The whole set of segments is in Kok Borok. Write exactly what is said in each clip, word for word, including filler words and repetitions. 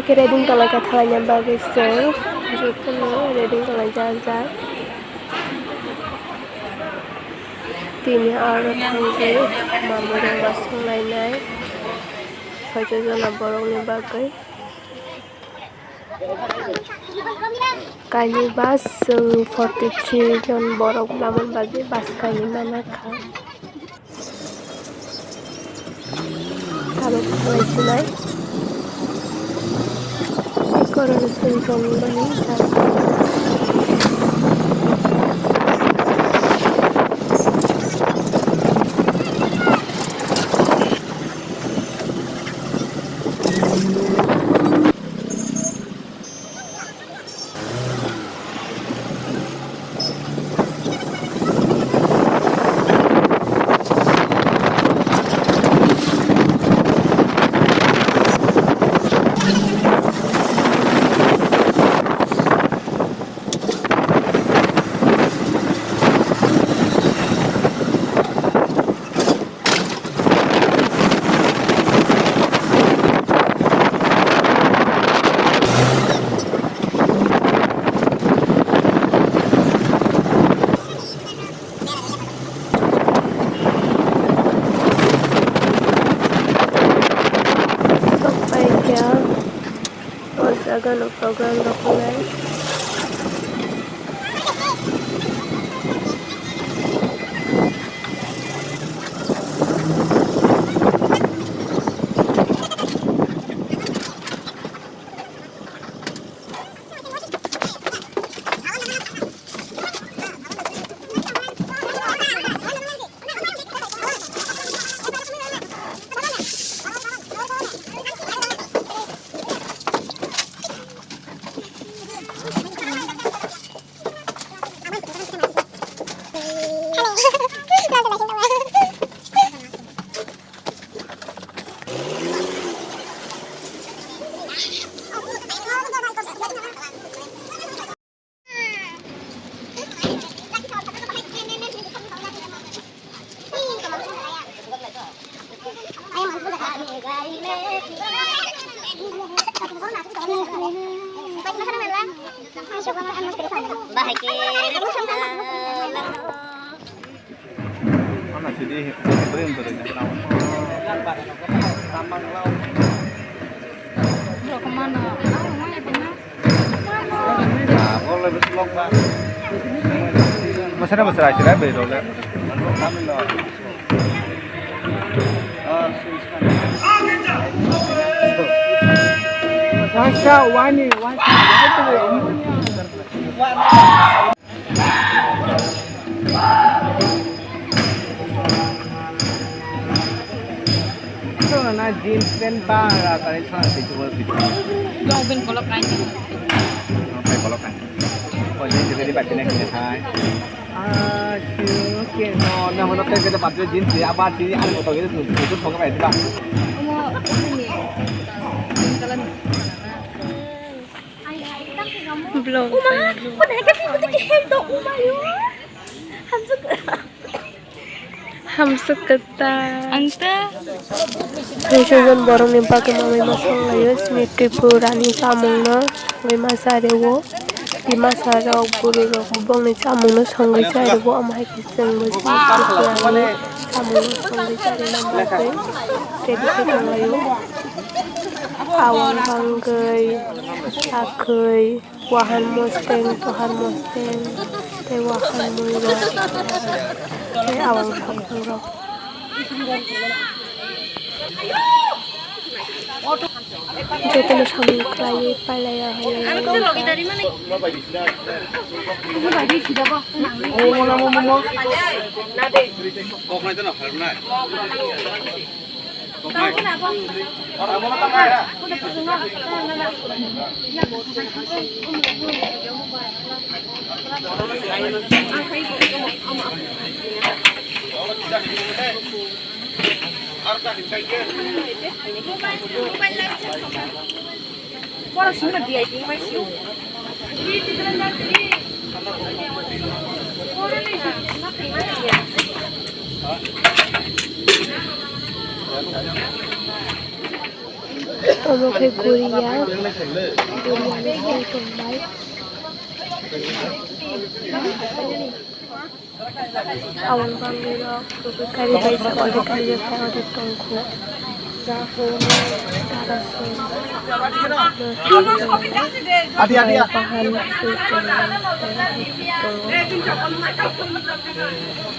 Khe ready wngtonglaikha thalaina bagwi chwng jotono ready wngtonglaijak jak. Tini aro thangwi mamui rok ma songlainai soichojona borokni bagwi. Kaini bus chwng forty three jon borok lamani bagwi bus kainwi mana kha. Tabuk khlai sinai. Koroksa tongmani. Sokphaikha o jagano program rok wngnai. Bahai ke. Mana sih di, beri untuk ini, kenapa? Mana? Masana masana aja lah, beri dulu. Wasa wani, wasa wani. Ito na jeans pant ba ra kare thang se jual gitu. Long pant kolok kain. Long pant kolok kain. Oh, jeans jadi batin yang hai. Ah, sure, okay. No, na hono pe kita batin jeans ya, apa jeans ada foto gitu tuh, itu foto kayak itu lah. Omo, ini. Jalan. Vlog. Hamswk kwtal. Ang ta. Tei chwng borokni bagwi mamui ma songlaio, chini Tripurani chamungno wngwi ma chario. Dimasa rok, bwrwi rok bongni chamungno songwi chario, omo hai khe chwngbo chini Tripurani chamungno songwi chario bagwi ready khe tonglaio. Awang bangwi, akhwi. Wahan mosteng, tohar mosteng, tei wahan mui rok, tei awang saphang rok. Jotono samung khlaiwi pailaiya hai. Omo khe Guria, Guria ni hai tongnai. Aboni bagwi rok tubui kari bai sa ode kari bai ode tongkhu. Dara song. Adi, adi, ah. Bahan sui tongo.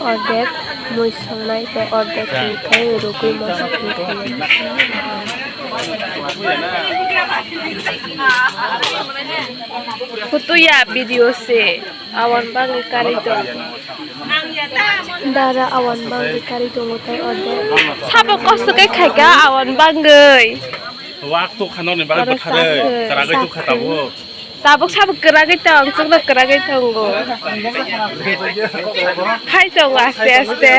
Ordek mui songnai tei ordek hwnkhe rugwi mosok hwnkhe. Photo ya video se awan bagwi karwi tong. Dara awan bagwi karwi tongo tei ordek. Sabo kosto khe khaika awan bagwi. Wak to khano ni bagwi bwtharwi. Oro sakhe, karagwi to sakhe. Kha tabuk. Tabuk sabuk kwragwi tong, chwngno kwragwi tongo. Khai tongo aste aste.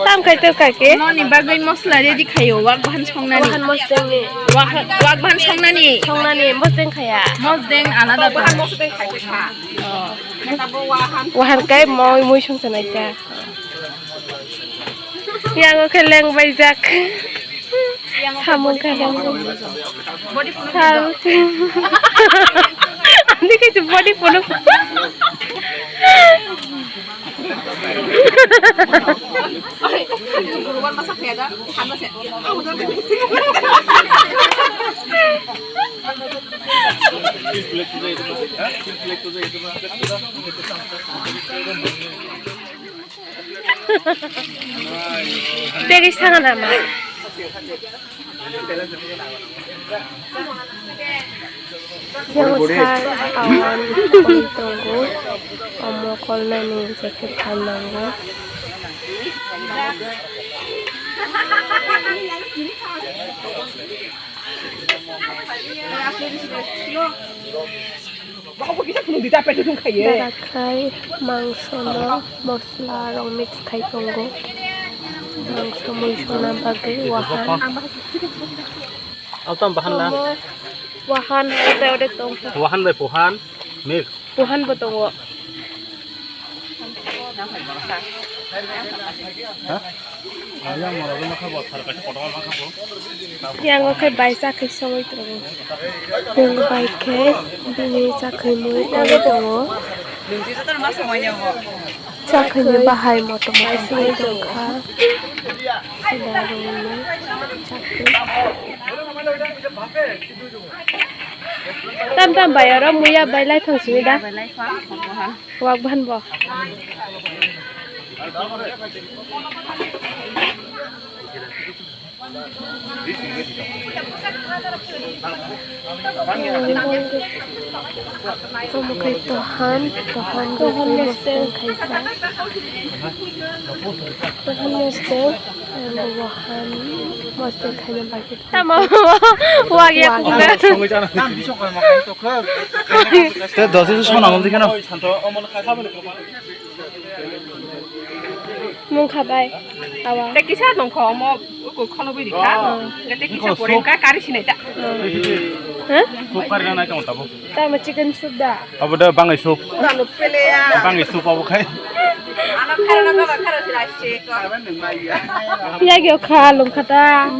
Tam khai to kake? Noni bagwi mosla ready khaio, wak bahan songnani. Wahan mosdengni. Wak, wak bahan songnani. Songnani, mosdeng khaya. Mosdeng alada to. Wahan mosdeng khai kha. Oh. Wahan kai moi mui song sanai ta. Yango khe leng baijak. Samung kha leng. Sam. Ani khe body phone. Tegi sanga nama. Yang sar awan kol tongo, omo kolnani jacket phan nango. Dara khai mangso no mosla rok mix khai tongo. Mangso mui songna bagwi wahan. Altam bahan la. Omo wahan hai ode ode tong. Wahan bai pohan mix. Pohan bo tongo. Yang o khe bai chakhe songwi tongo. Yang bai khe bini chakhe mui tangwi tongo. Chakhe ni bahai motom songwi tongkha. Sida rwngni chakhe. Tam tam bai oro muya bai lai thang sini da. Wak bahan bo. Omo khe tohan, tohan, tohan mosdeng khaisa. Tohan mosdeng, omo wahan mosdeng khaina bagwi. Tamo wak ya kunga. Te dosi sona mom dikhano. Mung kha bai. Awa. Te kisa nongkho omo uko kholo bui rikha. Te kisa pore ka kari sinai ta. Huh? Kari na nai tong tabo. Tamo chicken soup da. Abo da bangai soup. Bangai soup abo khai. Yagyo kha lum khata.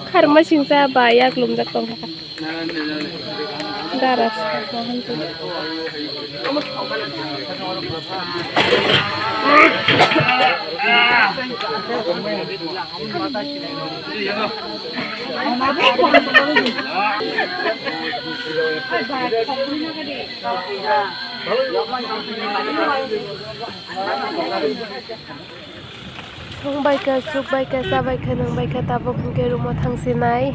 Kharma singsa ba yak lumjak tong kha. Dara sakha hwnwi. Thung bai kha, suk bai kha, cha bai kha, nung bai kha, tabuk hwnkhe room o thang sinai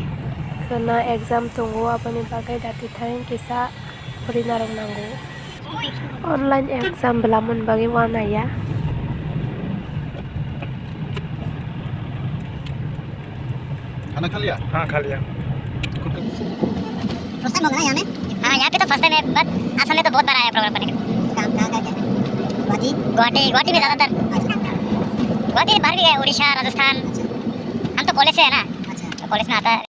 khwna exam tongo, aboni bagwi dati thang kisa pori narwk nango. Online exam bwlamani bagwi uanaiya. Khana khaliya? Ha, khaliya. First time होगा ना यहाँ में? हाँ, यहाँ पे तो first time है, बट असम में तो बहुत बार आया प्रोग्राम करने के लिए। कहाँ, कहाँ, कहाँ, क्या? गुवाहाटी? गुवाहाटी, गुवाहाटी में ज़्यादातर। अच्छा। गुवाहाटी बाहर भी गए, उड़ीसा, राजस्थान। अच्छा। हम तो कॉलेज से है ना, अच्छा। तो कॉलेज में आता है।